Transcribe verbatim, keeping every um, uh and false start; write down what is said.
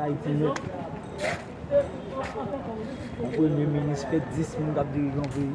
Ayiti nèt. Yon premye minis fè dis moun k ap dirije yon peyi.